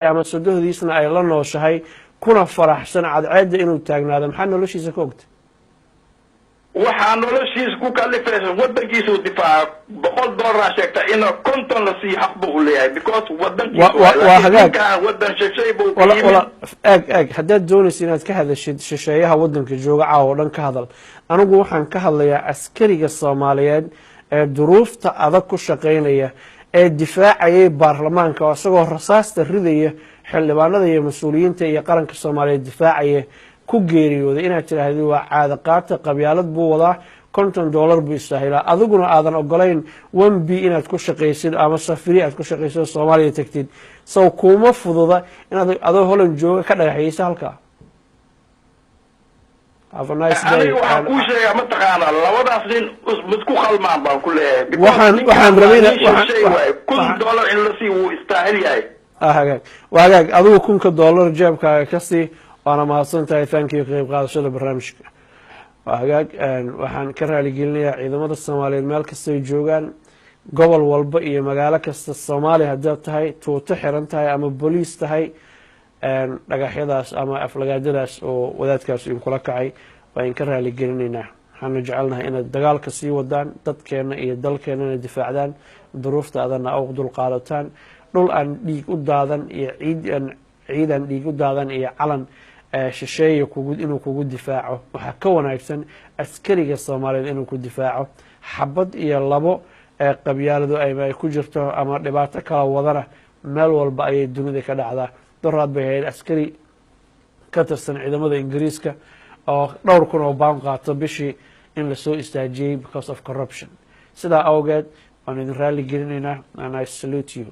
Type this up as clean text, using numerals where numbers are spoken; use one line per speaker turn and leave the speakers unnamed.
Ama sodohdiisna ay la nooshahay, kuna faraxsan cadceedda inuu taagnaado, maxaa noloshiisa ka ogta?
Waxaa noloshiisa ku kalifaysa wadankiisuu difaaca. $100 sheegta in 50 la siiyo, xaq buu u leeyahay, because wadankiisa.
Waa hagaag.
Ninkaan wadan shishay buu ka
wala
yimid.
Wala, eeg eeg, haddaad doonaysa inaad ka hadashid shisheeyaha waddanka jooga, caawa oo dhan ka hadal. Anigu waxaan ka hadlayaa askariga Soomaaliyeed ee duruufta adag ku shaqaynaya, ee difaacayay baarlamaanka, oo isagoo rasaasta ridaya xildhibaanada iyo mas-uuliyiinta iyo qaranka Soomaaliyeed difaacaya ku geeriyooday. Inaad tidhaahdi waa caado qaata, qabyaalad buu wadaa, $50 buu istaahilaa, adiguna aadan ogolayn one b inaad ku shaqaysid ama safiri aad ku shaqaysid oo Soomaaliya tagtid, sow kuuma fududa inaad adoo Holland jooga ka dhagaxyeysa halkaa? Have a nice day.
Aniga waxaan kuu sheegaa, mataqaanaa, labadaas nin misku khalmaan baan ku leeyahay, because ninkaan
Waxaan
waa
rabay
nin shishay waaye. $1000 in la siiyo wuu istaahil yahay.
Ah, hagaag, waa hagaag. Adigu $1000 jeebkaaga ka sii, waana mahadsan tahay. Thank you ka qayb qaadashada barnaamijka. Waa hagaag. Waxaan ka raaligelinayaa ciidamada Soomaaliyeed meel kastay joogaan, gobol walba iyo magaalo kasta Soomaaliya. Haddaad tahay tuuto xiran tahay ama booliis tahay, dhagaxyadaas ama aflagaadadaas oo wadaadkaas idinkula kacay waa idinka raaligelinaynaa. Waxaanu jecelnahay inaad dagaalka sii wadaan, dadkeenna iyo dalkeennana difaacdaan, duruufta adana awq dul qaadataan. Dhul aan dhiig u daadan iyo ciid aan ciidan dhiig u daadan iyo calan shisheeya kugu inuu kugu difaaco waxaa ka wanaagsan askariga Soomaaliyeed inuu ku difaaco. Xabad iyo labo ee qabyaaladu ay ku jirto ama dhibaato kala wadana meel walba ayay dunida ka dhacdaa. Doraad bay ahayd askari ka tirsan ciidamada Ingiriiska oo dhowr kun oo baan qaato bishii in lasoo istaajiyey because of corruption. Sidaa awgeed waanu idin raali gelinaynaa and I salute you.